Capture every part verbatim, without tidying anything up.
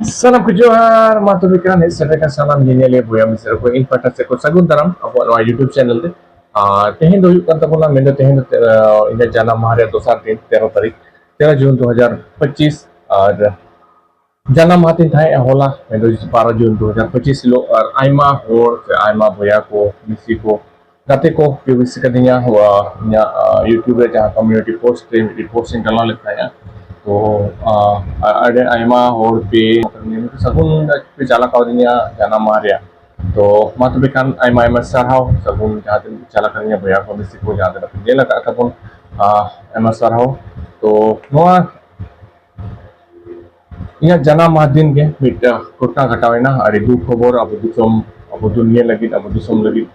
ᱥᱟᱱᱟᱢ ᱠᱚ ᱡᱚᱦᱟᱨ᱾ ᱢᱟ ᱛᱚᱵᱮ ᱠᱷᱟᱱ ᱦᱮᱡ ᱥᱮᱴᱮᱨ ᱟᱠᱟᱱ ᱥᱟᱱᱟᱢ ᱧᱮᱧᱮᱞᱤᱭᱟᱹ ᱵᱚᱭᱦᱟ ᱢᱤᱥᱨᱟ ᱠᱚ, ᱤᱧ ᱯᱟᱦᱴᱟ ᱥᱮᱫ ᱠᱷᱚᱱ ᱥᱟᱹᱜᱩᱱ ᱫᱟᱨᱟᱢ ᱟᱵᱚᱣᱟᱜ ᱱᱚᱣᱟ YouTube ᱪᱮᱱᱮᱞ ᱛᱮ᱾ ᱟᱨ ᱛᱮᱦᱮᱧ ᱫᱚ ᱦᱩᱭᱩᱜ ᱠᱟᱱ ᱛᱟᱵᱚᱱᱟ, ᱢᱮᱱᱫᱚ ᱛᱮᱦᱮᱧ ᱫᱚ, ᱟᱸ, ᱤᱧᱟᱹᱜ ᱡᱟᱱᱟᱢ ᱢᱟᱦᱟ ᱨᱮᱭᱟᱜ ᱫᱚᱥᱟᱨ ᱫᱤᱱ, ᱛᱮᱨᱚ ᱛᱟᱹᱨᱤᱠᱷ, ᱛᱮᱨᱚ ᱡᱩᱱ ᱫᱩ ᱦᱟᱡᱟᱨ ᱯᱚᱸᱪᱤᱥ᱾ ᱟᱨ ᱡᱟᱱᱟᱢ ᱢᱟᱦᱟ ᱛᱤᱧ ᱛᱟᱦᱮᱸ ᱦᱚᱞᱟ, ᱢᱮᱱᱫᱚ ᱵᱟᱨᱚ ᱡᱩᱱ ᱫᱩ ᱦᱟᱡᱟᱨ ᱯᱚᱸᱪᱤᱥ ᱦᱤᱞᱳᱜ᱾ ᱟᱨ ᱟᱭᱢᱟ ᱦᱚᱲ ᱥᱮ ᱟᱭᱢᱟ ᱵᱚᱭᱦᱟ ᱠᱚ, ᱢᱤᱥᱤ ᱠᱚ, ᱜᱟᱛᱮ ᱠᱚ ᱯᱮ ᱵᱮᱥ ᱠᱟᱫᱤᱧᱟ, ᱟᱸ, ᱤᱧᱟᱹᱜ, ᱟᱸ, YouTube ᱨᱮ ᱡᱟᱦᱟᱸ community post ᱨᱮ ᱢᱤᱫᱴᱤᱡ post ᱤᱧ ᱰᱟᱞᱟᱣ ᱞᱮᱫ ᱛᱟᱦᱮᱸᱜᱼᱟ᱾ ᱛᱚ, ᱟᱸ, ᱟ-, ᱟᱹᱰᱤ ᱟᱭᱢᱟ ᱦᱚᱲ ᱯᱮ ᱥᱟᱹᱜᱩᱱ ᱯᱮ ᱪᱟᱞ ᱟᱠᱟᱣᱫᱤᱧᱟ ᱡᱟᱱᱟᱢ ᱢᱟᱦᱟ ᱨᱮᱭᱟᱜ᱾ ᱛᱚ, ᱢᱟ ᱛᱚᱵᱮ ᱠᱷᱟᱱ ᱟᱭᱢᱟ ᱟᱭᱢᱟ ᱥᱟᱨᱦᱟᱣ, ᱥᱟᱹᱜᱩᱱ ᱡᱟᱦᱟᱸ ᱛᱤᱱᱟᱹᱜ ᱯᱮ ᱪᱟᱞ ᱟᱠᱟᱫᱤᱧᱟ, ᱵᱚᱭᱦᱟ ᱠᱚ ᱢᱤᱥᱤ ᱠᱚ ᱡᱟᱦᱟᱸ ᱛᱤᱱᱟᱹᱜ ᱯᱮ ᱧᱮᱞ ᱟᱠᱟᱫ ᱛᱟᱵᱚᱱ, ᱟᱸ, ᱟᱭᱢᱟ ᱥᱟᱨᱦᱟᱣ᱾ ᱛᱚ, ᱱᱚᱣᱟ ᱤᱧᱟᱹᱜ ᱡᱟᱱᱟᱢ ᱢᱟᱦᱟ ᱫᱤᱱ ᱜᱮ ᱢᱤᱫᱴᱟᱝ ᱜᱷᱚᱴᱚᱱᱟ ᱜᱷᱚᱴᱟᱣ ᱮᱱᱟ, ᱟᱹᱰᱤ ᱫᱩᱠ ᱠᱷᱚᱵᱚᱨ ᱟᱵᱚ ᱫᱤᱥᱚᱢ, ᱟᱵᱚ ᱫᱩᱱᱤᱭᱟᱹ ᱞᱟᱹᱜᱤᱫ, ᱟᱵᱚ ᱫᱤᱥᱚᱢ ᱞᱟᱹᱜᱤᱫ᱾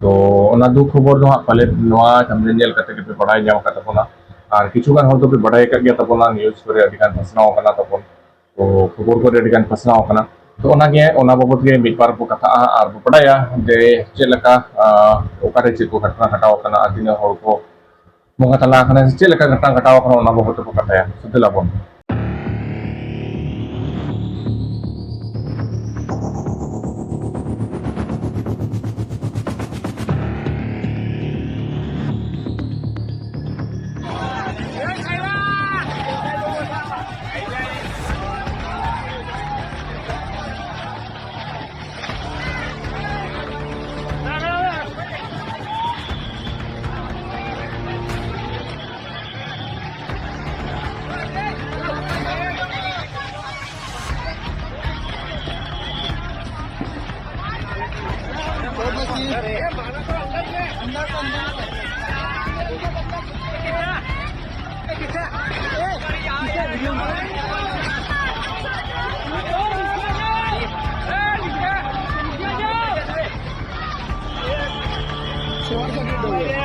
ᱛᱚ, ᱚᱱᱟ ᱫᱩᱠ ᱠᱷᱚᱵᱚᱨ ᱫᱚ ᱦᱟᱸᱜ ᱯᱟᱞᱮᱫ ᱱᱚᱣᱟ ᱛᱷᱟᱢᱵᱽᱱᱮᱞ ᱧᱮᱞ ᱠᱟᱛᱮ ᱜᱮᱯᱮ ᱵᱟᱲᱟᱭ ᱧᱟᱢ ᱟᱠᱟᱫ ᱛᱟᱵᱚᱱᱟ, ᱟᱨ ᱠᱤᱪᱷᱩ ᱜᱟᱱ ᱦᱚᱲ ᱫᱚᱯᱮ ᱵᱟᱲᱟᱭ ᱟᱠᱟᱫ ᱜᱮᱭᱟ ᱛᱟᱵᱚᱱᱟ, news ᱠᱚᱨᱮ ᱟᱹᱰᱤ ᱜᱟᱱ ᱯᱟᱥᱱᱟᱣ ᱟᱠᱟᱱᱟ ᱛᱟᱵᱚᱱ, ᱛᱚ, ᱠᱷᱚᱵᱚᱨ ᱠᱚᱨᱮ ᱟᱹᱰᱤ ᱜᱟᱱ ᱯᱟᱥᱱᱟᱣ ᱟᱠᱟᱱᱟ᱾ ᱛᱚ, ᱚᱱᱟᱜᱮ, ᱚᱱᱟ ᱵᱟᱵᱚᱫ ᱜᱮ ᱢᱤᱫ ᱵᱟᱨ ᱵᱚ ᱠᱟᱛᱷᱟᱜᱼᱟ ᱟᱨ ᱵᱚ ᱵᱟᱰᱟᱭᱟ ᱡᱮ ᱪᱮᱫ ᱞᱮᱠᱟ, ᱟᱸ, ᱚᱠᱟᱨᱮ ᱪᱮᱫ ᱠᱚ ᱜᱷᱚᱴᱚᱱᱟ ᱜᱷᱚᱴᱟᱣ ᱟᱠᱟᱱᱟ ᱟᱨ ᱛᱤᱱᱟᱹᱜ ᱦᱚᱲ ᱠᱚ ᱵᱚᱸᱜᱟ ᱛᱟᱞᱟ ᱟᱠᱟᱱᱟ ᱥᱮ ᱪᱮᱫ ᱞᱮᱠᱟ ᱜᱷᱚᱴᱚᱱᱟ ᱜᱷᱚᱴᱟᱣ ᱟᱠᱟᱱᱟ, ᱚᱱᱟ ᱵᱟᱵᱚᱫ ᱛᱮᱵᱚ ᱠᱟᱛᱷᱟᱭᱟ᱾ ᱥᱮ ᱫᱮᱞᱟ ᱵᱚᱱ᱾ शॉर्ट सर्किट हो गया।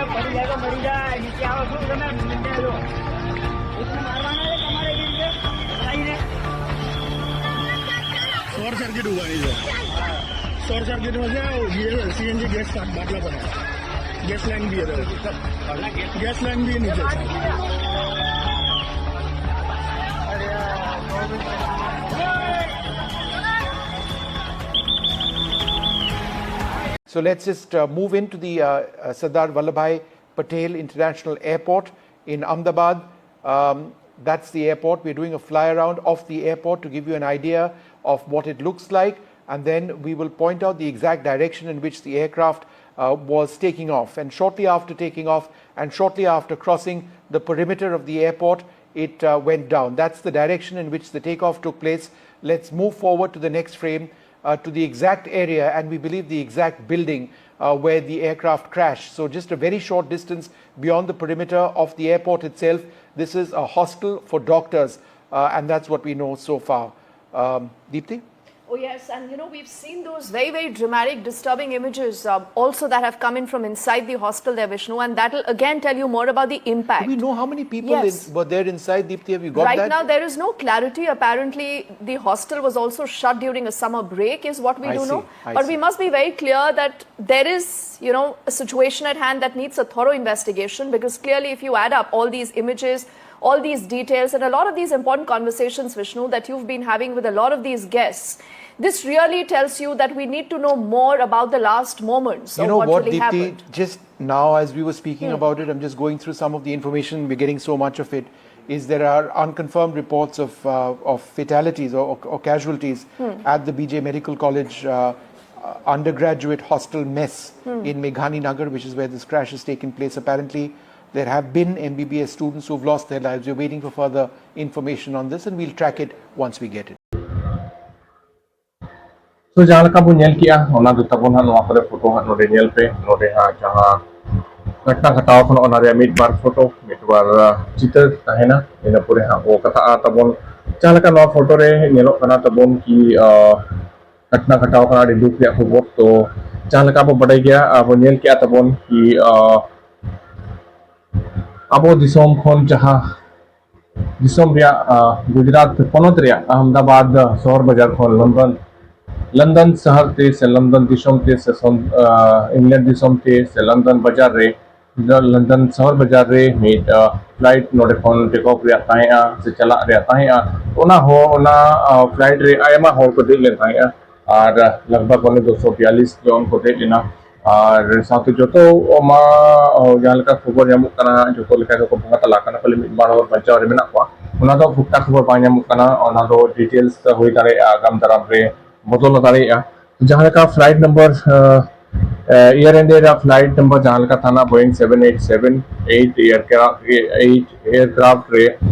शॉर्ट सर्किट हुआ है ये। शॉर्ट सर्किट में से ये सीएनजी गैस का बाटला पड़ा है। गैस लाइन भी है, गैस लाइन भी है नीचे। So let's just uh, move into the uh, uh, Sardar Vallabhbhai Patel International Airport in Ahmedabad. Um, that's the airport. We're doing a fly around of the airport to give you an idea of what it looks like, and then we will point out the exact direction in which the aircraft uh, was taking off. And shortly after taking off, and shortly after crossing the perimeter of the airport, it uh, went down. That's the direction in which the takeoff took place. Let's move forward to the next frame, uh, to the exact area, and we believe the exact building uh, where the aircraft crashed. So, just a very short distance beyond the perimeter of the airport itself. This is a hostel for doctors, uh, and that's what we know so far. Um, Deepti? Oh, yes, and you know, we've seen those very, very dramatic, disturbing images um, also that have come in from inside the hostel there, Vishnu, and that'll again tell you more about the impact. Do we know how many people yes. in, were there inside, Deepti? Have you got right that? Now, there is no clarity. Apparently, the hostel was also shut during a summer break, is what we I do see. know. I but see. We must be very clear that there is, you know, a situation at hand that needs a thorough investigation, because clearly, if you add up all these images, all these details and a lot of these important conversations, Vishnu, that you've been having with a lot of these guests, this really tells you that we need to know more about the last moments. You know what, what really Deepti, happened. Just now, as we were speaking hmm. about it, I'm just going through some of the information. We're getting so much of it. Is there are unconfirmed reports of, uh, of fatalities or, or casualties hmm. at the B J Medical College uh, uh, undergraduate hostel mess hmm. in Meghani Nagar, which is where this crash has taken place. Apparently, there have been M B B S students who've lost their lives. We're waiting for further information on this, and we'll track it once we get it. So ᱡᱟᱦᱟᱸ ᱞᱮᱠᱟ ᱵᱚᱱ ᱧᱮᱞ ᱠᱮᱜᱼᱟ, ᱚᱱᱟ ᱫᱚ ᱛᱟᱵᱚᱱ ᱦᱟᱸᱜ ᱱᱚᱣᱟ ᱠᱚᱨᱮ ᱯᱷᱳᱴᱳ ᱦᱟᱸᱜ ᱱᱚᱰᱮ ᱧᱮᱞ ᱯᱮ᱾ ᱱᱚᱰᱮ ᱦᱟᱸᱜ ᱡᱟᱦᱟᱸ ᱜᱷᱚᱴᱱᱟ ᱜᱷᱚᱴᱟᱣ ᱠᱟᱱᱟ, ᱚᱱᱟ ᱨᱮᱭᱟᱜ ᱢᱤᱫ ᱵᱟᱨ ᱯᱷᱳᱴᱳ, ᱢᱤᱫ ᱵᱟᱨ ᱪᱤᱛᱟᱹᱨ ᱛᱟᱦᱮᱱᱟ᱾ ᱤᱱᱟᱹ ᱯᱚᱨᱮ ᱦᱟᱸᱜ ᱵᱚ ᱠᱟᱛᱷᱟᱜᱼᱟ ᱛᱟᱵᱚᱱ᱾ ᱡᱟᱦᱟᱸ ᱞᱮᱠᱟ ᱱᱚᱣᱟ ᱯᱷᱳᱴᱳ ᱨᱮ ᱧᱮᱞᱚᱜ ᱠᱟᱱᱟ ᱛᱟᱵᱚᱱ ᱠᱤ ᱜᱷᱚᱴᱱᱟ ᱜᱷᱚᱴᱟᱣ ᱠᱟᱱᱟ, ᱟᱹᱰᱤ ᱫᱩᱠ ᱨᱮᱭᱟᱜ ᱠᱷᱚᱵᱚᱨ᱾ ᱛᱚ ᱡᱟᱦᱟᱸ ᱞᱮᱠᱟ ᱵᱚ ᱵᱟᱰᱟᱭ ᱜᱮᱭᱟ, ᱟᱵᱚ ᱧᱮᱞ ᱠᱮᱜᱼᱟ ᱛᱟᱵᱚᱱ ᱠᱤ ᱟᱵᱚ ᱫᱤᱥᱚᱢ ᱠᱷᱚᱱ ᱡᱟᱦᱟᱸ ᱫᱤᱥᱚᱢ ᱨᱮᱭᱟᱜ ᱜᱩᱡᱽᱨᱟᱴ ᱯᱚᱱᱚᱛ ᱨᱮᱭᱟᱜ ᱟᱦᱢᱮᱫᱟᱵᱟᱫ ᱥᱚᱦᱚᱨ ᱵᱟᱡᱟᱨ ᱠᱷᱚᱱ ᱞᱚᱱᱰᱚᱱ ᱞᱚᱱᱰᱚᱱ ᱥᱟᱦᱟᱨ ᱛᱮ ᱥᱮ ᱞᱚᱱᱰᱚᱱ ᱫᱤᱥᱚᱢ ᱛᱮ ᱥᱮ ᱤᱝᱞᱮᱱᱰ ᱫᱤᱥᱚᱢ ᱛᱮ ᱥᱮ ᱞᱚᱱᱰᱚᱱ ᱵᱟᱡᱟᱨ ᱨᱮ ᱞᱚᱱᱰᱚᱱ ᱥᱚᱦᱚᱨ ᱵᱟᱡᱟᱨ ᱨᱮ ᱢᱤᱫ ᱯᱷᱞᱟᱭᱤᱴ ᱱᱚᱰᱮ ᱠᱷᱚᱱ ᱴᱮᱠ ᱚᱯᱷ ᱨᱮᱭᱟᱜ ᱛᱟᱦᱮᱸᱜᱼᱟ ᱥᱮ ᱪᱟᱞᱟᱜ ᱨᱮᱭᱟᱜ ᱛᱟᱦᱮᱸᱜᱼᱟ᱾ ᱚᱱᱟ ᱦᱚᱸ ᱚᱱᱟ ᱯᱷᱞᱟᱭᱤᱴ ᱨᱮ ᱟᱭᱢᱟ ᱦᱚᱲ ᱠᱚ ᱫᱮᱡ ᱞᱮᱱ ᱛᱟᱦᱮᱸᱜᱼᱟ᱾ ᱟᱨ ᱞᱟᱜᱽᱵᱷᱟᱜᱽ ᱚᱱᱮ ᱫᱩᱥᱚ ᱵᱤᱭᱟᱞᱤᱥ ᱡᱚᱱ ᱠᱚ ᱫᱮᱡ ᱞᱮᱱᱟ᱾ ᱟᱨ ᱥᱟᱶᱛᱮ ᱡᱚᱛᱚ ᱢᱟ, ᱚ, ᱡᱟᱦᱟᱸ ᱞᱮᱠᱟ ᱠᱷᱚᱵᱚᱨ ᱧᱟᱢᱚᱜ ᱠᱟᱱᱟ, ᱡᱚᱛᱚ ᱞᱮᱠᱟ ᱜᱮᱠᱚ ᱵᱚᱸᱜᱟ ᱛᱟᱞᱟ ᱠᱟᱱᱟ, ᱠᱷᱟᱹᱞᱤ ᱢᱤᱫ ᱵᱟᱨ ᱦᱚᱲ ᱵᱟᱧᱪᱟᱣ ᱨᱮ ᱢᱮᱱᱟᱜ ᱠᱚᱣᱟ᱾ ᱚᱱᱟ ᱫᱚ ᱯᱩᱠᱷᱛᱟ ᱠᱷᱚᱵᱚᱨ ᱵᱟᱝ ᱧᱟᱢᱚᱜ ᱠᱟᱱᱟ, ᱚᱱᱟ ᱫᱚ ᱰᱤᱴᱮᱞᱥ ᱦᱩᱭ ᱫᱟᱲᱮᱭᱟᱜᱼᱟ, ᱟᱜᱟᱢ ᱫᱟᱨᱟᱢ ᱨᱮ ᱵᱚᱫᱚᱞ ᱫᱟᱲᱮᱭᱟᱜᱼᱟ᱾ ᱡᱟᱦᱟᱸ ᱞᱮᱠᱟ ᱯᱷᱞᱟᱭᱤᱴ ᱱᱟᱢᱵᱟᱨ, ᱮᱭᱟᱨ ᱤᱱᱰᱤᱭᱟ ᱨᱮᱭᱟᱜ ᱯᱷᱞᱟᱭᱤᱴ ᱱᱟᱢᱵᱟᱨ ᱡᱟᱦᱟᱸ ᱞᱮᱠᱟ ᱛᱟᱦᱮᱱᱟ, ᱵᱳᱭᱤᱝ ᱥᱮᱵᱷᱮᱱ ᱮᱭᱤᱴ ᱥᱮᱵᱷᱮᱱ ᱮᱭᱤᱴ ᱮᱭᱟᱨᱠᱨᱟᱯᱴ ᱨᱮ, ᱮᱭᱤᱴ ᱮᱭᱟᱨᱠᱨᱟᱯᱴ ᱨᱮ,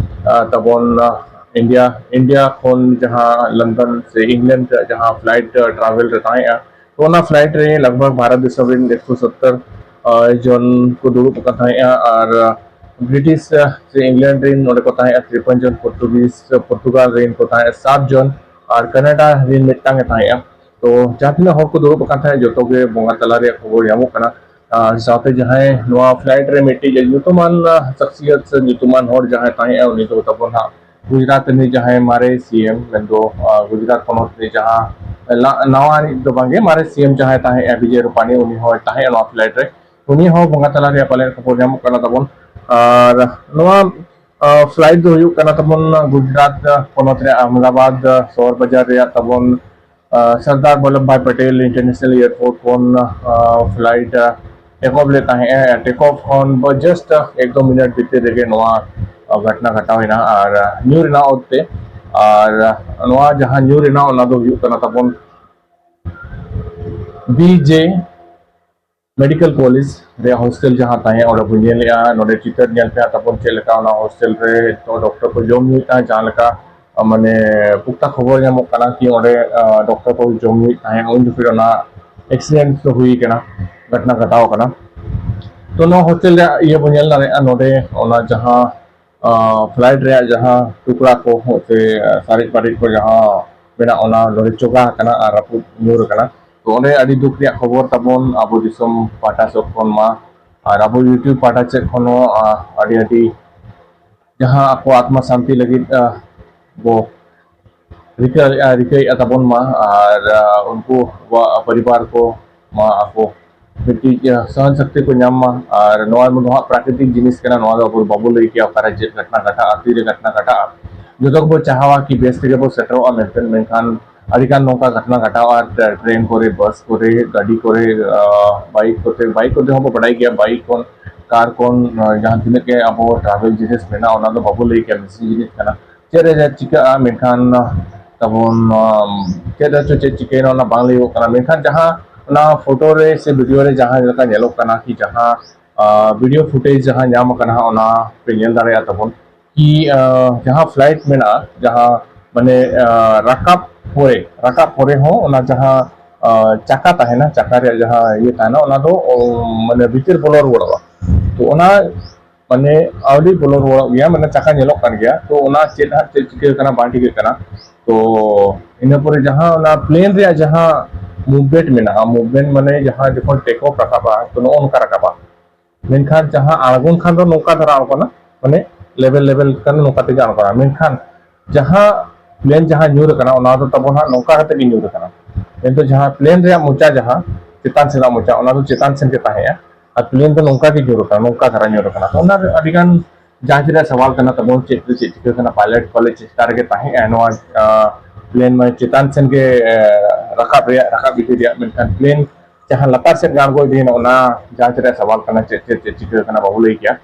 ᱟᱨ ᱛᱟᱵᱚᱱ, ᱟᱨ, ᱤᱱᱰᱤᱭᱟ, ᱤᱱᱰᱤᱭᱟ ᱠᱷᱚᱱ ᱡᱟᱦᱟᱸ ᱞᱚᱱᱰᱚᱱ ᱥᱮ ᱤᱝᱞᱮᱱᱰ ᱨᱮᱭᱟᱜ ᱡᱟᱦᱟᱸ ᱯᱷᱞᱟᱭᱤᱴ, ᱟᱨ, ᱴᱨᱟᱵᱷᱮᱞ ᱨᱮ ᱛᱟᱦᱮᱸᱜᱼᱟ, ᱛᱚ ᱚᱱᱟ ᱯᱷᱞᱟᱭᱤᱴ ᱨᱮ ᱞᱟᱜᱽᱵᱷᱟᱜᱽ ᱵᱷᱟᱨᱚᱛ ᱫᱤᱥᱚᱢ ᱨᱮᱱ ᱮᱠᱥᱚ ᱥᱚᱛᱛᱚᱨ, ᱟᱨ, ᱡᱚᱱ ᱠᱚ ᱫᱩᱲᱩᱵ ᱟᱠᱟᱱ ᱛᱟᱦᱮᱸᱜᱼᱟ᱾ ᱟᱨ, ᱟᱨ, ᱵᱨᱤᱴᱤᱥ, ᱟᱨ, ᱥᱮ ᱤᱝᱞᱮᱱᱰ ᱨᱮᱱ ᱱᱚᱰᱮ ᱠᱚ ᱛᱟᱦᱮᱸᱜᱼᱟ ᱛᱨᱤᱯᱚᱱ ᱡᱚᱱ, ᱯᱚᱨᱛᱩᱜᱤᱡᱽ, ᱯᱚᱨᱛᱩᱜᱟᱞ ᱨᱮᱱ ᱠᱚ ᱛᱟᱦᱮᱸᱜᱼᱟ ᱥᱟᱛ ᱡᱚᱱ, ᱟᱨ ᱠᱟᱱᱟᱰᱟ ᱨᱮᱱ ᱢᱤᱫᱴᱟᱝ ᱮ ᱛᱟᱦᱮᱸᱜᱼᱟ᱾ ᱛᱚ ᱡᱟᱦᱟᱸ ᱛᱤᱱᱟᱹᱜ ᱦᱚᱲ ᱠᱚ ᱫᱩᱲᱩᱵ ᱟᱠᱟᱱ ᱛᱟᱦᱮᱸᱫ, ᱡᱚᱛᱚ ᱜᱮ ᱵᱚᱸᱜᱟ ᱛᱟᱞᱟ ᱨᱮᱭᱟᱜ ᱠᱷᱚᱵᱚᱨ ᱧᱟᱢᱚᱜ ᱠᱟᱱᱟ᱾ ᱟᱨ ᱥᱟᱶᱛᱮ ᱡᱟᱦᱟᱸᱭ ᱱᱚᱣᱟ ᱯᱷᱞᱟᱭᱤᱴ ᱨᱮ ᱢᱤᱫᱴᱤᱡ ᱧᱩᱛᱩᱢᱟᱱ, ᱟᱨ, ᱥᱟᱠᱥᱤᱭᱟᱛ ᱥᱮ ᱧᱩᱛᱩᱢᱟᱱ ᱦᱚᱲ ᱡᱟᱦᱟᱸᱭ ᱛᱟᱦᱮᱸᱜᱼᱟ, ᱩᱱᱤ ᱫᱚ ᱛᱟᱵᱚᱱ ᱦᱟᱸᱜ ᱜᱩᱡᱽᱨᱟᱴ ᱨᱤᱱᱤᱡ ᱡᱟᱦᱟᱸᱭ ᱢᱟᱨᱮ ᱥᱤ ᱮᱢ, ᱢᱮᱱᱫᱚ, ᱟᱨ, ᱜᱩᱡᱽᱨᱟᱴ ᱯᱚᱱᱚᱛ ᱨᱤᱱᱤᱡ ᱡᱟᱦᱟᱸ ᱞᱟ-, ᱱᱟᱣᱟ ᱨᱤᱱᱤᱡ ᱫᱚ ᱵᱟᱝᱜᱮ, ᱢᱟᱨᱮ ᱥᱤ ᱮᱢ ᱡᱟᱦᱟᱸᱭ ᱛᱟᱦᱮᱸᱜᱼᱟ, ᱵᱤᱡᱚᱭ ᱨᱩᱯᱟᱱᱤ, ᱩᱱᱤ ᱦᱚᱸᱭ ᱛᱟᱦᱮᱸᱜᱼᱟ ᱱᱚᱣᱟ ᱯᱷᱞᱟᱭᱤᱴ ᱨᱮ᱾ ᱩᱱᱤ ᱦᱚᱸ ᱵᱚᱸᱜᱟ ᱛᱟᱞᱟ ᱨᱮᱭᱟᱜ ᱯᱟᱞᱮᱱ ᱠᱷᱚᱵᱚᱨ ᱧᱟᱢᱚᱜ ᱠᱟᱱᱟ ᱛᱟᱵᱚᱱ᱾ ᱟᱨ ᱱᱚᱣᱟ, ᱟᱨ, ᱯᱷᱞᱟᱭᱤᱴ ᱫᱚ ᱦᱩᱭᱩᱜ ᱠᱟᱱᱟ ᱛᱟᱵᱚᱱ ᱜᱩᱡᱽᱨᱟᱴ ᱯᱚᱱᱚᱛ ᱨᱮᱭᱟᱜ ᱟᱦᱢᱮᱫᱟᱵᱟᱫᱽ ᱥᱚᱦᱚᱨ ᱵᱟᱡᱟᱨ ᱨᱮᱭᱟᱜ ᱛᱟᱵᱚᱱ, ᱟᱨ, ᱥᱚᱨᱫᱟᱨ ᱵᱚᱞᱞᱚᱵᱷ ᱵᱷᱟᱭ ᱯᱮᱴᱮᱞ ᱤᱱᱴᱟᱨᱱᱮᱥᱱᱟᱞ ᱮᱭᱟᱨᱯᱳᱨᱴ ᱠᱷᱚᱱ, ᱟᱨ, ᱯᱷᱞᱟᱭᱤᱴ, ᱟᱨ, ᱴᱮᱠ ᱚᱯᱷ ᱞᱮ ᱛᱟᱦᱮᱸᱜᱼᱟ᱾ ᱴᱮᱠ ᱚᱯᱷ ᱠᱷᱚᱱ ᱵᱟ ᱡᱟᱥᱴ ᱮᱠ ᱫᱩ ᱢᱤᱱᱤᱴ ᱵᱷᱤᱛᱤᱨ ᱨᱮᱜᱮ ᱱᱚᱣᱟ, ᱟᱨ, ᱜᱷᱚᱴᱱᱟ ᱜᱷᱟᱴᱟᱣ ᱮᱱᱟ᱾ ᱟᱨ, ᱟᱨ, ᱧᱩᱨ ᱮᱱᱟ ᱚᱛ ᱛᱮ᱾ ᱟᱨ, ᱟᱨ, ᱱᱚᱣᱟ ᱡᱟᱦᱟᱸ ᱧᱩᱨ ᱮᱱᱟ, ᱚᱱᱟ ᱫᱚ ᱦᱩᱭᱩᱜ ᱠᱟᱱᱟ ᱛᱟᱵᱚᱱ ᱵᱤ ᱡᱮ ᱢᱮᱰᱤᱠᱮᱞ ᱠᱚᱞᱮᱡᱽ ᱨᱮᱭᱟᱜ ᱦᱳᱥᱴᱮᱞ ᱡᱟᱦᱟᱸ ᱛᱟᱦᱮᱸ, ᱚᱸᱰᱮ ᱵᱚᱱ ᱧᱮᱞᱮᱜᱼᱟ᱾ ᱱᱚᱰᱮ ᱪᱤᱛᱟᱹᱨ ᱧᱮᱞ ᱯᱮ ᱦᱟᱸᱜ ᱛᱟᱵᱚᱱ ᱪᱮᱫ ᱞᱮᱠᱟ ᱚᱱᱟ ᱦᱳᱥᱴᱮᱞ ᱨᱮ ᱱᱤᱛᱚᱜ ᱰᱚᱠᱴᱚᱨ ᱠᱚ ᱡᱚᱢ ᱧᱩᱭᱮᱫ ᱛᱟᱦᱮᱸ, ᱡᱟᱦᱟᱸ ᱞᱮᱠᱟ, ᱟᱨ, ᱢᱟᱱᱮ, ᱯᱩᱠᱛᱟ ᱠᱷᱚᱵᱚᱨ ᱧᱟᱢᱚᱜ ᱠᱟᱱᱟ ᱠᱤ ᱚᱸᱰᱮ, ᱟᱨ, ᱰᱚᱠᱴᱚᱨ ᱠᱚ ᱡᱚᱢ ᱧᱩᱭᱮᱫ ᱛᱟᱦᱮᱸ, ᱩᱱ ᱡᱚᱠᱷᱚᱱ ᱚᱱᱟ ᱮᱠᱥᱤᱰᱮᱱᱴ ᱫᱚ ᱦᱩᱭ ᱠᱟᱱᱟ, ᱜᱷᱚᱴᱱᱟ ᱜᱷᱚᱴᱟᱣ ᱠᱟᱱᱟ᱾ ᱛᱚ ᱱᱚᱣᱟ ᱦᱳᱥᱴᱮᱞ ᱨᱮᱭᱟᱜ ᱤᱭᱟᱹ ᱵᱚᱱ ᱧᱮᱞ ᱫᱟᱲᱮᱭᱟᱜᱼᱟ, ᱱᱚᱰᱮ ᱚᱱᱟ ᱡᱟᱦᱟᱸ, ᱟᱨ, ᱯᱷᱞᱟᱭᱤᱴ ᱨᱮᱭᱟᱜ ᱡᱟᱦᱟᱸ ᱴᱩᱠᱲᱟ ᱠᱚ ᱥᱮ ᱥᱟᱨᱮᱡ ᱯᱟᱨᱮᱡ ᱠᱚ ᱡᱟᱦᱟᱸ ᱢᱮᱱᱟᱜ, ᱚᱱᱟ ᱱᱚᱰᱮ ᱪᱚᱜᱟ ᱟᱠᱟᱱᱟ ᱟᱨ ᱨᱟᱹᱯᱩᱫ ᱧᱩᱨ ᱟᱠᱟᱱᱟ᱾ ᱛᱚ ᱚᱸᱰᱮ ᱟᱹᱰᱤ ᱫᱩᱠ ᱨᱮᱭᱟᱜ ᱠᱷᱚᱵᱚᱨ ᱛᱟᱵᱚᱱ ᱟᱵᱚ ᱫᱤᱥᱚᱢ ᱯᱟᱦᱴᱟ ᱥᱮᱫ ᱠᱷᱚᱱ ᱢᱟ, ᱟᱨ ᱟᱵᱚ YouTube ᱯᱟᱦᱴᱟ ᱥᱮᱫ ᱠᱷᱚᱱ ᱦᱚᱸ, ᱟᱨ ᱟᱹᱰᱤ ᱟᱹᱰᱤ ᱡᱟᱦᱟᱸ ᱟᱠᱚ ᱟᱛᱢᱟ ᱥᱟᱱᱛᱤ ᱞᱟᱹᱜᱤᱫ, ᱟᱨ ᱵᱚ ᱨᱤᱠᱟᱹ, ᱟᱨ ᱨᱤᱠᱟᱹᱭᱮᱫᱼᱟ ᱛᱟᱵᱚᱱ ᱢᱟ, ᱟᱨ, ᱟᱨ ᱩᱱᱠᱩ ᱟᱠᱚᱣᱟᱜ ᱯᱚᱨᱤᱵᱟᱨ ᱠᱚ ᱢᱟ ᱟᱠᱚ ᱢᱤᱫᱴᱤᱡ, ᱟᱨ ᱥᱚᱦᱚᱱ ᱥᱚᱠᱛᱤ ᱠᱚ ᱧᱟᱢ ᱢᱟ᱾ ᱟᱨ ᱱᱚᱣᱟ ᱫᱚ ᱦᱟᱸᱜ ᱯᱨᱟᱠᱨᱤᱛᱤᱠ ᱡᱤᱱᱤᱥ ᱠᱟᱱᱟ, ᱱᱚᱣᱟ ᱫᱚ ᱟᱵᱚ ᱵᱟᱵᱚ ᱞᱟᱹᱭ ᱠᱮᱭᱟ ᱚᱠᱟᱨᱮ ᱪᱮᱫ ᱜᱷᱚᱴᱱᱟ ᱜᱷᱟᱴᱟᱜᱼᱟ, ᱛᱤᱨᱮ ᱜᱷᱚᱴᱱᱟ ᱜᱷᱟᱴᱟᱜᱼᱟ᱾ ᱡᱚᱛᱚ ᱜᱮᱵᱚ ᱪᱟᱦᱟᱣᱟ ᱠᱤ ᱵᱮᱥ ᱛᱮᱜᱮ ᱵᱚ ᱥᱮᱴᱮᱨᱚᱜᱼᱟ, ᱢᱮᱱᱛᱮ, ᱢᱮᱱᱠᱷᱟᱱ ᱟᱹᱰᱤᱜᱟᱱ ᱱᱚᱝᱠᱟ ᱜᱷᱚᱴᱚᱱᱟ ᱜᱷᱚᱴᱟᱣᱟ, ᱴᱨᱮᱱ ᱠᱚᱨᱮ, ᱵᱟᱥ ᱠᱚᱨᱮ, ᱜᱟᱹᱰᱤ ᱠᱚᱨᱮ, ᱵᱟᱭᱤᱠ ᱠᱚᱛᱮ, ᱵᱟᱭᱤᱠ ᱠᱚᱛᱮ ᱦᱚᱸ ᱵᱚ ᱵᱟᱰᱟᱭ ᱜᱮᱭᱟ, ᱵᱟᱭᱤᱠ ᱠᱷᱚᱱ, ᱠᱟᱨ ᱠᱷᱚᱱ, ᱡᱟᱦᱟᱸ ᱛᱤᱱᱟᱹᱜ ᱜᱮ ᱟᱵᱚ ᱴᱨᱟᱵᱷᱮᱞ ᱡᱤᱱᱤᱥ ᱢᱮᱱᱟᱜᱼᱟ, ᱚᱱᱟ ᱫᱚ ᱵᱟᱵᱚ ᱞᱟᱹᱭ ᱠᱮᱭᱟ, ᱢᱮᱥᱤᱱ ᱡᱤᱱᱤᱥ ᱠᱟᱱᱟ᱾ ᱪᱮᱫ ᱨᱮ ᱪᱮᱫ ᱪᱤᱠᱟᱹᱜᱼᱟ, ᱢᱮᱱᱠᱷᱟᱱ ᱛᱟᱵᱚᱱ ᱪᱮᱫ ᱨᱮ ᱪᱮᱫ ᱪᱤᱠᱟᱹᱭᱮᱱᱟ, ᱚᱱᱟ ᱵᱟᱝ ᱞᱟᱹᱭᱚᱜ ᱠᱟᱱᱟ᱾ ᱢᱮᱱᱠᱷᱟᱱ ᱡᱟᱦᱟᱸ ᱚᱱᱟ ᱯᱷᱳᱴᱳ ᱨᱮ ᱥᱮ ᱵᱷᱤᱰᱤᱭᱳ ᱨᱮ ᱡᱟᱦᱟᱸ ᱞᱮᱠᱟ ᱧᱮᱞᱚᱜ ᱠᱟᱱᱟ, ᱠᱤ ᱡᱟᱦᱟᱸ ᱵᱷᱤᱰᱤᱭᱳ ᱯᱷᱩᱴᱮᱡᱽ ᱡᱟᱦᱟᱸ ᱧᱟᱢ ᱟᱠᱟᱱᱟ, ᱚᱱᱟ ᱯᱮ ᱧᱮᱞ ᱫᱟᱲᱮᱭᱟᱜ ᱛᱟᱵᱚᱱ, ᱠᱤ ᱡᱟᱦᱟᱸ ᱯᱷᱞᱟᱭᱤᱴ ᱢᱮᱱᱟᱜᱼᱟ, ᱡᱟᱦᱟᱸ ᱢᱟᱱᱮ ᱨᱟᱠᱟᱵ ᱯᱚᱨᱮ, ᱨᱟᱠᱟᱵ ᱯᱚᱨᱮ ᱦᱚᱸ ᱚᱱᱟ ᱡᱟᱦᱟᱸ ᱪᱟᱠᱟ ᱛᱟᱦᱮᱱᱟ, ᱪᱟᱠᱟ ᱨᱮᱭᱟᱜ ᱡᱟᱦᱟᱸ ᱤᱭᱟᱹ ᱛᱟᱦᱮᱱᱟ, ᱚᱱᱟ ᱫᱚ ᱢᱟᱱᱮ ᱵᱷᱤᱛᱤᱨ ᱵᱚᱞᱚ ᱨᱩᱣᱟᱹᱲᱚᱜᱼᱟ᱾ ᱛᱚ ᱚᱱᱟ ᱢᱟᱱᱮ ᱟᱹᱣᱨᱤ ᱵᱚᱞᱚ ᱨᱩᱣᱟᱹᱲᱚᱜ ᱜᱮᱭᱟ, ᱢᱟᱱᱮ ᱪᱟᱠᱟ ᱧᱮᱞᱚᱜ ᱠᱟᱱ ᱜᱮᱭᱟ᱾ ᱛᱚ ᱚᱱᱟ ᱪᱮᱫ ᱦᱟᱸᱜ ᱪᱮᱫ ᱪᱤᱠᱟᱹ ᱠᱟᱱᱟ, ᱵᱟᱝ ᱴᱷᱤᱠᱟᱹᱜ ᱠᱟᱱᱟ᱾ ᱛᱚ ᱤᱱᱟᱹ ᱯᱚᱨᱮ ᱡᱟᱦᱟᱸ ᱚᱱᱟ ᱯᱞᱮᱱ ᱨᱮᱭᱟᱜ ᱡᱟᱦᱟᱸ ᱢᱩᱵᱷᱢᱮᱱᱴ ᱢᱮᱱᱟᱜᱼᱟ, ᱢᱩᱵᱷᱢᱮᱱᱴ ᱢᱟᱱᱮ ᱡᱟᱦᱟᱸ ᱡᱚᱠᱷᱚᱱ ᱴᱮᱠ ᱚᱯᱷ ᱨᱟᱠᱟᱵᱟ, ᱛᱚ ᱱᱚᱜᱼᱚ ᱱᱚᱝᱠᱟ ᱨᱟᱠᱟᱵᱟ᱾ ᱢᱮᱱᱠᱷᱟᱱ ᱡᱟᱦᱟᱸ ᱟᱬᱜᱚᱱ ᱠᱷᱟᱱ ᱫᱚ ᱱᱚᱝᱠᱟ ᱫᱷᱟᱨᱟ ᱠᱟᱱᱟ, ᱢᱟᱱᱮ ᱞᱮᱵᱮᱞ ᱞᱮᱵᱮᱞ ᱠᱟᱱᱟ, ᱱᱚᱝᱠᱟ ᱛᱮᱜᱮ ᱟᱬᱜᱚᱱᱟ᱾ ᱢᱮᱱᱠᱷᱟᱱ ᱡᱟᱦᱟᱸ ᱯᱞᱮᱱ ᱡᱟᱦᱟᱸ ᱧᱩᱨ ᱟᱠᱟᱱᱟ, ᱚᱱᱟ ᱫᱚ ᱛᱟᱵᱚᱱ ᱦᱟᱸᱜ ᱱᱚᱝᱠᱟ ᱠᱟᱛᱮ ᱜᱮ ᱧᱩᱨ ᱟᱠᱟᱱᱟ᱾ ᱠᱤᱱᱛᱩ ᱡᱟᱦᱟᱸ ᱯᱞᱮᱱ ᱨᱮᱭᱟᱜ ᱢᱚᱪᱟ, ᱡᱟᱦᱟᱸ ᱪᱮᱛᱟᱱ ᱥᱮᱱᱟᱜ ᱢᱚᱪᱟ, ᱚᱱᱟ ᱫᱚ ᱪᱮᱛᱟᱱ ᱥᱮᱱ ᱜᱮ ᱛᱟᱦᱮᱸᱜᱼᱟ᱾ ᱟᱨ ᱯᱞᱮᱱ ᱫᱚ ᱱᱚᱝᱠᱟ ᱜᱮ ᱧᱩᱨ ᱟᱠᱟᱱᱟ, ᱱᱚᱝᱠᱟ ᱫᱷᱟᱨᱟ ᱧᱩᱨ ᱟᱠᱟᱱᱟ᱾ ᱚᱱᱟ ᱨᱮ ᱟᱹᱰᱤ ᱜᱟᱱ ᱡᱟᱸᱪ ᱨᱮᱭᱟᱜ ᱥᱟᱣᱟᱞ ᱠᱟᱱᱟ ᱛᱟᱵᱚᱱ, ᱪᱮᱫ ᱨᱮ ᱪᱮᱫ ᱪᱤᱠᱟᱹ ᱠᱟᱱᱟ᱾ ᱯᱟᱭᱞᱚᱴ ᱯᱟᱞᱮ ᱪᱮᱥᱴᱟ ᱨᱮᱜᱮ ᱛᱟᱦᱮᱸᱜᱼᱟ ᱱᱚᱣᱟ ᱯᱞᱮᱱ ᱢᱟᱱᱮ ᱪᱮᱛᱟᱱ ᱥᱮᱱ ᱜᱮ ᱨᱟᱠᱟᱵ ᱨᱮᱭᱟᱜ, ᱨᱟᱠᱟᱵ ᱤᱫᱤ ᱨᱮᱭᱟᱜ, ᱢᱮᱱᱠᱷᱟᱱ ᱯᱞᱮᱱ ᱡᱟᱦᱟᱸ ᱞᱟᱛᱟᱨ ᱥᱮᱫ ᱜᱮ ᱟᱬᱜᱚ ᱤᱫᱤᱭᱮᱱᱟ, ᱚᱱᱟ ᱡᱟᱸᱪ ᱨᱮᱭᱟᱜ ᱥᱟᱣᱟᱞ ᱠᱟᱱᱟ, ᱪᱮᱫ ᱪᱮᱫ ᱪᱮᱫ ᱪᱤᱠᱟᱹ ᱠᱟᱱᱟ ᱵᱟᱵᱚ ᱞᱟᱹᱭ ᱠᱮᱭᱟ᱾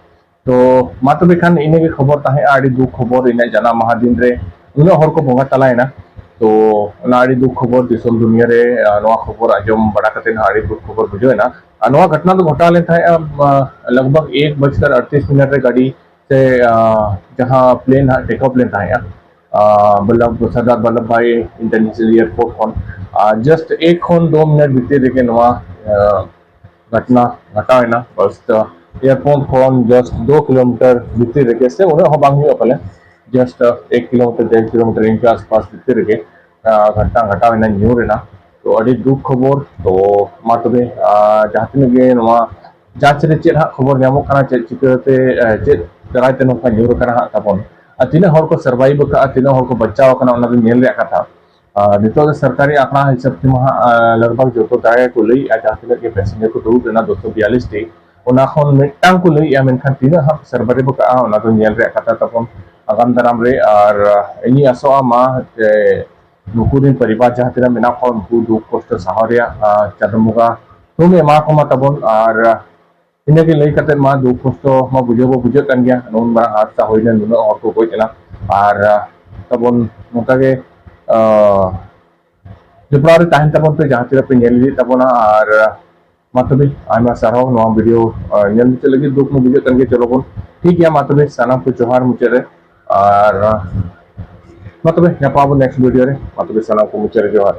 ᱛᱚ ᱢᱟ ᱛᱚᱵᱮ ᱠᱷᱟᱱ ᱤᱱᱟᱹᱜᱮ ᱠᱷᱚᱵᱚᱨ ᱛᱟᱦᱮᱸᱜᱼᱟ᱾ ᱟᱹᱰᱤ ᱫᱩᱠ ᱠᱷᱚᱵᱚᱨ, ᱤᱧᱟᱹᱜ ᱡᱟᱱᱟᱢ ᱢᱟᱦᱟ ᱫᱤᱱ ᱨᱮ ᱩᱱᱟᱹᱜ ᱦᱚᱲ ᱠᱚ ᱵᱚᱸᱜᱟ ᱛᱟᱞᱟᱭᱮᱱᱟ᱾ ᱛᱚ ᱚᱱᱟ ᱟᱹᱰᱤ ᱫᱩᱠ ᱠᱷᱚᱵᱚᱨ, ᱫᱤᱥᱚᱢ ᱫᱩᱱᱤᱭᱟᱹ ᱨᱮ ᱱᱚᱣᱟ ᱠᱷᱚᱵᱚᱨ ᱟᱸᱡᱚᱢ ᱵᱟᱲᱟ ᱠᱟᱛᱮ ᱦᱚᱸ ᱟᱹᱰᱤ ᱫᱩᱠ ᱠᱷᱚᱵᱚᱨ ᱵᱩᱡᱷᱟᱹᱣ ᱮᱱᱟ᱾ ᱟᱨ ᱱᱚᱣᱟ ᱜᱷᱚᱴᱚᱱᱟ ᱫᱚ ᱜᱷᱚᱴᱟᱣ ᱞᱮᱱ ᱛᱟᱦᱮᱸᱜᱼᱟ ᱞᱟᱜᱽ ᱵᱷᱟᱜᱽ ᱮᱠ ᱵᱟᱡᱠᱟᱨ ᱟᱴᱛᱨᱤᱥ ᱢᱤᱱᱤᱴ ᱨᱮ ᱜᱟᱹᱰᱤ ᱥᱮ ᱡᱟᱦᱟᱸ ᱯᱞᱮᱱ ᱦᱟᱸᱜ ᱴᱮᱠ ᱚᱯᱷ ᱞᱮᱱ ᱛᱟᱦᱮᱸᱜᱼᱟ ᱵᱚᱞᱞᱚᱵᱷ, ᱥᱚᱨᱫᱟᱨ ᱵᱚᱞᱞᱚᱵᱷ ᱵᱷᱟᱭ ᱤᱱᱴᱟᱨᱱᱮᱥᱱᱟᱞ ᱮᱭᱟᱨᱯᱳᱨᱴ ᱠᱷᱚᱱ, ᱟᱨ ᱡᱟᱥᱴ ᱮᱠ ᱠᱷᱚᱱ ᱫᱩ ᱢᱤᱱᱤᱴ ᱵᱷᱤᱛᱤᱨ ᱨᱮᱜᱮ ᱱᱚᱣᱟ ᱜᱷᱚᱴᱱᱟ ᱜᱷᱚᱴᱟᱣ ᱮᱱᱟ᱾ ᱵᱟᱥ ᱮᱭᱟᱨᱯᱳᱨᱴ ᱠᱷᱚᱱ ᱡᱟᱥᱴ ᱫᱩ ᱠᱤᱞᱳᱢᱤᱴᱟᱨ ᱵᱷᱤᱛᱤᱨ ᱨᱮᱜᱮ, ᱥᱮ ᱩᱱᱟᱹᱜ ᱦᱚᱸ ᱵᱟᱝ ᱦᱩᱭᱩᱜᱼᱟ ᱯᱟᱞᱮ, ᱡᱟᱥᱴ ᱮᱠ ᱠᱤᱞᱳᱢᱤᱴᱟᱨ, ᱰᱮᱲ ᱠᱤᱞᱳᱢᱤᱴᱟᱨ ᱤᱱᱠᱟ ᱟᱥᱯᱟᱥ ᱵᱷᱤᱛᱤᱨ ᱨᱮᱜᱮ ᱜᱷᱚᱴᱱᱟ ᱜᱷᱚᱴᱟᱣ ᱮᱱᱟ, ᱧᱩᱨ ᱮᱱᱟ᱾ ᱛᱚ ᱟᱹᱰᱤ ᱫᱩᱠ ᱠᱷᱚᱵᱚᱨ᱾ ᱛᱚ ᱢᱟ ᱛᱚᱵᱮ ᱡᱟᱦᱟᱸ ᱛᱤᱱᱟᱹᱜ ᱜᱮ ᱱᱚᱣᱟ ᱡᱟᱸᱪ ᱨᱮ ᱪᱮᱫ ᱦᱟᱸᱜ ᱠᱷᱚᱵᱚᱨ ᱧᱟᱢᱚᱜ ᱠᱟᱱᱟ, ᱪᱮᱫ ᱪᱤᱠᱟᱹᱛᱮ, ᱪᱮᱫ ᱫᱟᱨᱟᱭ ᱛᱮ ᱱᱚᱝᱠᱟ ᱧᱩᱨ ᱟᱠᱟᱱᱟ ᱦᱟᱸᱜ ᱛᱟᱵᱚᱱ, ᱟᱨ ᱛᱤᱱᱟᱹᱜ ᱦᱚᱲ ᱠᱚ ᱥᱟᱨᱵᱷᱟᱭᱤᱵᱷ ᱟᱠᱟᱫᱼᱟ, ᱛᱤᱱᱟᱹᱜ ᱦᱚᱲ ᱠᱚ ᱵᱟᱧᱪᱟᱣ ᱟᱠᱟᱱᱟ, ᱚᱱᱟ ᱫᱚ ᱧᱮᱞ ᱨᱮᱭᱟᱜ ᱠᱟᱛᱷᱟ᱾ ᱟᱨ ᱱᱤᱛᱚᱜ ᱫᱚ ᱥᱚᱨᱠᱟᱨᱤ ᱟᱸᱠᱲᱟ ᱦᱤᱥᱟᱹᱵ ᱛᱮᱢᱟ ᱦᱟᱸᱜ ᱞᱟᱜᱽ ᱵᱷᱟᱜᱽ ᱡᱚᱛᱚ ᱡᱟᱭᱜᱟ ᱠᱚ ᱞᱟᱹᱭᱮᱫᱼᱟ, ᱡᱟᱦᱟᱸ ᱛᱤᱱᱟᱹᱜ ᱜᱮ ᱯᱮᱥᱮᱧᱡᱟᱨ ᱠᱚ ᱫᱩᱲᱩᱵ ᱞᱮᱱᱟ ᱫᱩᱥᱚ ᱵᱤᱭᱟᱞᱤᱥ ᱴᱤ, ᱚᱱᱟ ᱠᱷᱚᱱ ᱢᱤᱫᱴᱟᱝ ᱠᱚ ᱞᱟᱹᱭᱮᱫᱼᱟ, ᱢᱮᱱᱠᱷᱟᱱ ᱛᱤᱱᱟᱹᱜ ᱦᱟᱸᱜ ᱥᱟᱨᱵᱷᱟᱭᱤᱵᱷ ᱟᱠᱟᱫᱼᱟ, ᱚᱱᱟ ᱫᱚ ᱧᱮᱞ ᱨᱮᱭᱟᱜ ᱠᱟᱛᱷᱟ ᱛᱟᱵᱚᱱ ᱟᱜᱟᱢ ᱫᱟᱨᱟᱢ ᱨᱮ᱾ ᱟᱨ ᱤᱧᱤᱧ ᱟᱥᱚᱜᱼᱟ ᱢᱟ ᱡᱮ ᱱᱩᱠᱩ ᱨᱮᱱ ᱯᱚᱨᱤᱵᱟᱨ ᱡᱟᱦᱟᱸ ᱛᱤᱱᱟᱹᱜ ᱢᱮᱱᱟᱜ ᱠᱚᱣᱟ, ᱩᱱᱠᱩ ᱫᱩᱠ ᱠᱚᱥᱴᱚ ᱥᱟᱦᱟᱣ ᱨᱮᱭᱟᱜ ᱪᱟᱸᱫᱳ ᱵᱚᱸᱜᱟ ᱛᱷᱩᱢ ᱮᱢᱟ ᱠᱚᱢᱟ ᱛᱟᱵᱚᱱ᱾ ᱟᱨ ᱤᱱᱟᱹᱜᱮ ᱞᱟᱹᱭ ᱠᱟᱛᱮ ᱢᱟ ᱫᱩᱠ ᱠᱚᱥᱴᱚ ᱢᱟ ᱵᱩᱡᱷᱟᱹᱣ ᱵᱚ ᱵᱩᱡᱷᱟᱹᱜ ᱠᱟᱱ ᱜᱮᱭᱟ, ᱱᱩᱱ ᱢᱟᱨᱟᱝ ᱦᱟᱫᱥᱟ ᱦᱩᱭᱱᱟ, ᱱᱩᱱᱟᱹᱜ ᱦᱚᱲ ᱠᱚ ᱜᱚᱡ ᱮᱱᱟ᱾ ᱟᱨ ᱛᱟᱵᱚᱱ ᱱᱚᱝᱠᱟ ᱜᱮ ᱡᱚᱯᱲᱟᱣ ᱨᱮ ᱛᱟᱦᱮᱱ ᱛᱟᱵᱚᱱ ᱯᱮ, ᱡᱟᱦᱟᱸ ᱛᱤᱱᱟᱹᱜ ᱯᱮ ᱧᱮᱞ ᱤᱫᱤᱭᱮᱫ ᱛᱟᱵᱚᱱᱟ᱾ ᱟᱨ ᱢᱟ ᱛᱚᱵᱮ ᱟᱭᱢᱟ ᱥᱟᱨᱦᱟᱣ ᱱᱚᱣᱟ ᱵᱷᱤᱰᱤᱭᱳ ᱧᱮᱞ ᱢᱩᱪᱟᱹᱫ ᱞᱟᱹᱜᱤᱫ᱾ ᱫᱩᱠ ᱢᱟ ᱵᱩᱡᱷᱟᱹᱜ ᱠᱟᱱ ᱜᱮ, ᱪᱚᱞᱚ ᱵᱚᱱ, ᱴᱷᱤᱠ ᱜᱮᱭᱟ, ᱢᱟ ᱛᱚᱵᱮ ᱥᱟᱱᱟᱢ ᱠᱚ ᱡᱚᱦᱟᱨ ᱢᱩᱪᱟᱹᱫ ᱨᱮ᱾ ᱟᱨ ᱢᱟ ᱛᱚᱵᱮ ᱧᱟᱯᱟᱢ ᱟᱵᱚᱱ ᱱᱮᱠᱥᱴ ᱵᱷᱤᱰᱤᱭᱳ ᱨᱮ᱾ ᱢᱟ ᱛᱚᱵᱮ ᱥᱟᱱᱟᱢ ᱠᱚ ᱢᱩᱪᱟᱹᱫ ᱨᱮ ᱡᱚᱦᱟᱨ᱾